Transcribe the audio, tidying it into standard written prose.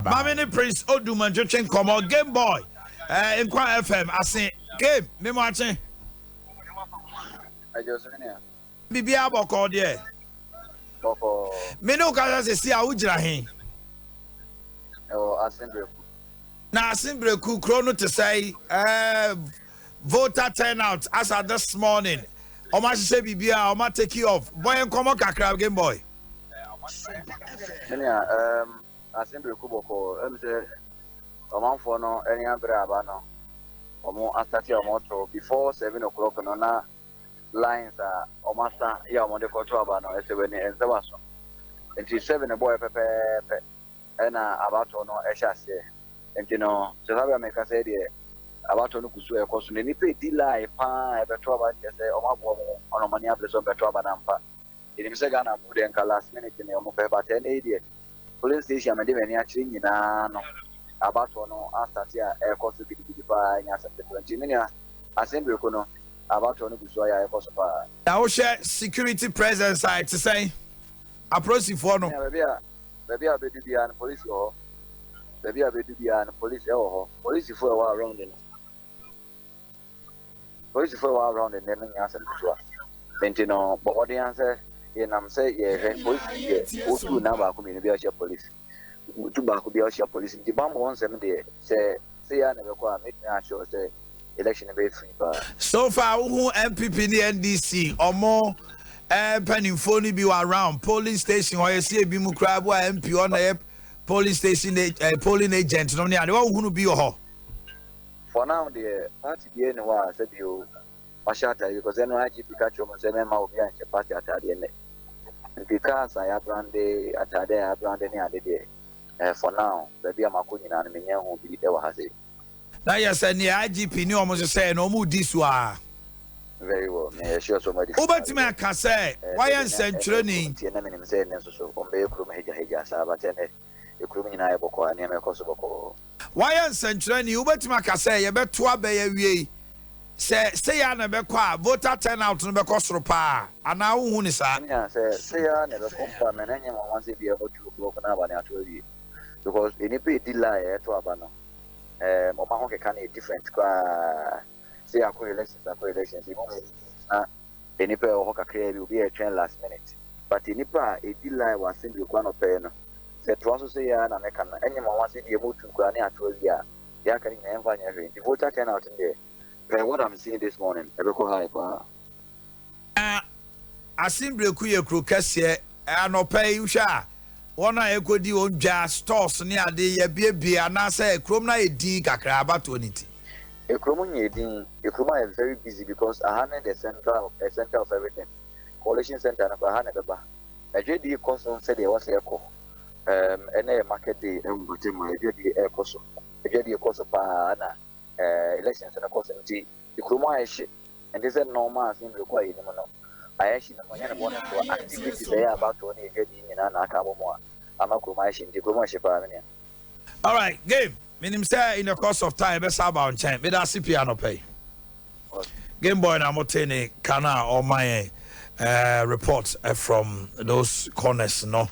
Maame ne Prince Odum ntwetwe nkɔmɔ. Game Boy, Nkwa FM ase game memo akye. Biribiara bɔkɔɔ deɛ? Bɔkɔɔ. Me ne wo kasa sɛsi a, wogyina he? Ɛwɔ Asenbreku. Na Asenbreku kuro no te sɛ voter turnout as at this morning, ɔmo ahyehyɛ biribiara, ɔmo atake off. Bɔ yɛn nkɔmɔ kakra, Game Boy. Sɛnea Asenbreku bɔkɔɔ, sɛ ɔmanfoɔ no ani abere aba no, ɔmo asate a ɔmo to before 7 o'clock no, na lines a ɔmo asa yɛ a ɔmo de kɔto aba no ɛsɛ wɔ ni ɛnsɛ wa so. Nti 7 bɔɔɛ pɛpɛɛpɛ ɛna abatoɔ no ɛhyɛ aseɛ. Nti no sɛ sábà mɛka sɛ deɛ abatoɔ no gu so ɛkɔ so no, nipa edi line paa ɛbɛto aba, nkyɛ sɛ ɔmo aboɔ ɔmo ho ɔna ɔmo ani abere sɛ ɔmo bɛto aba nampa. Ɛnim sɛ Ghana fo deɛ, nka last minute ne ɔmo pɛ, but ɛnɛ yi deɛ, polling station a mede m'ani akyerɛ nyinaa no, abatoɔ no asate a ɛrekɔ so gidigidi paa, ɛnyɛ asɛm ketewa. Nti me nua, Asɛmbreko no, abatoɔ no gu so ayɛ a ɛkɔ so paa. Na wohyɛ security presence a ɛte sɛn, apolisifoɔ no? Nea baabi a bɛdu biara no, polisi wɔ hɔ. Baabi a bɛdu biara no, polisi ɛwɔ hɔ. Polisifoɔ ɛwɔ around no, polisifoɔ ɛwɔ around no nyɛ asɛm ketewa. Nti no bɔ mmɔden an sɛ yɛnam sɛ yɛhwɛ polisi deɛ, wotu na baako mmienu bi ahyia polisi, wotu baako bi ahyia polisi. Nti bambɔ wɔn nsɛm deɛ, sɛ yɛ a na ɛbɛkɔ a, mɛtumi akyerɛw sɛ election no bɛyɛ free paa. So far, wohu NPP ne NDC ɔmo mpanimfoɔ no bi wɔ around polling station hɔ? Yɛsi ebi mu koraa bo a MP ɔna yɛ polling station polling agent no ne ade, wɔnhunu bi wɔ hɔ? For now deɛ, party biara ni hɔ a sɛbi o wahyɛ atade, because ɛno IGP ka kyerɛ mu sɛ mɛma obi anhyɛ party atadeɛ nnɛ. Nti cars a yɛabrande, atade a yɛabrande ne ade deɛ, for now, baabi a makɔ nyinaa no, menya hu bi wɔ ha sei. Na yɛ sɛ nea IGP ne ɔmo hyehyɛ no, ɔmo di so a. Very well, meyɛ sure sɛ ɔmo adi. Wobɛtumi aka sɛ wayɛ nsɛntwerɛni? Tie, na menim sɛ ɛnnɛ nso so ɔmbɛyɛ kurom hagyahagya saa, but ɛnɛ ekurom nyinaa yɛ bɔkɔɔ a nneɛma ɛkɔ so bɔkɔɔ. Wayɛ nsɛntwerɛni, wobɛtumi aka sɛ yɛbɛto abɛyɛ wie yi, sɛ yɛ na ɛbɛkɔ a, voter turnout no bɛkɔ soro paa anaa wohu ne saa? Nya sɛ yɛ na ɛbɛkɔ mpo a, mɛ na nyɛ nwanwa sɛ bia ɛbɔ 2 o'clock na aba ne ato awie, because nnipa edi line a ɛto aba no, ɔma ho keka no yɛ different koraa. Sɛ yɛakɔ elections, akɔ elections ebi mu na nnipa a ɛwɔ hɔ kakraa bi, obi a ɛtwɛn last minute, but nnipa a edi line wɔ assembly kwan ɔpɛɛ no, sɛ toa so sɛ yɛ na mɛka no, ɛnyɛ nwanwa sɛ deɛ mu tu koraa ne ato awie a, deɛ aka no nyinaa ɛmfa nyɛ hwee. Nti voter turnout no deɛ, per what I'm seeing this morning, ɛbɛkɔ high paa. Na Asembreku yɛ kuro kɛseɛ. Anɔpa yi, wohwɛ a, wɔn a ɛkɔdi wɔn dwa, stores ne ade yɛbiebie, anaasɛ kurom no ayɛ din kakra abatoɔ ne ti? Ekurom nyɛ din, ekurom ayɛ very busy because aha ne the center of everything. Collation center no kɔ aha na ɛbɛba. Adwadie kɔ so sɛdeɛ ɛwɔ sɛ ɛkɔ. Ɛnɛ yɛ market day ɛwɔ mpɔtam a adwadie ɛrekɔ so, adwadie kɔ so paa na elections no kɔ so. Nti ekurom ayɛ hye, nti sɛ normal assembly kɔ a yɛnim no ayɛ hye no mu, ɛnyɛ ne bɔ ne so activities ɛyɛ abatoɔ ne adwadie nyinaa na aka abɔ mu a ama kurom ayɛ hye. Nti kurom ayɛ hye paa, me nua. Alright, Game, menim sɛ in the course of time ɛbɛsa aba wo nkyɛn. Meda ase pii anɔpa yi. Game Boy na mote ne ka no a ɔma yɛn report from those corners no.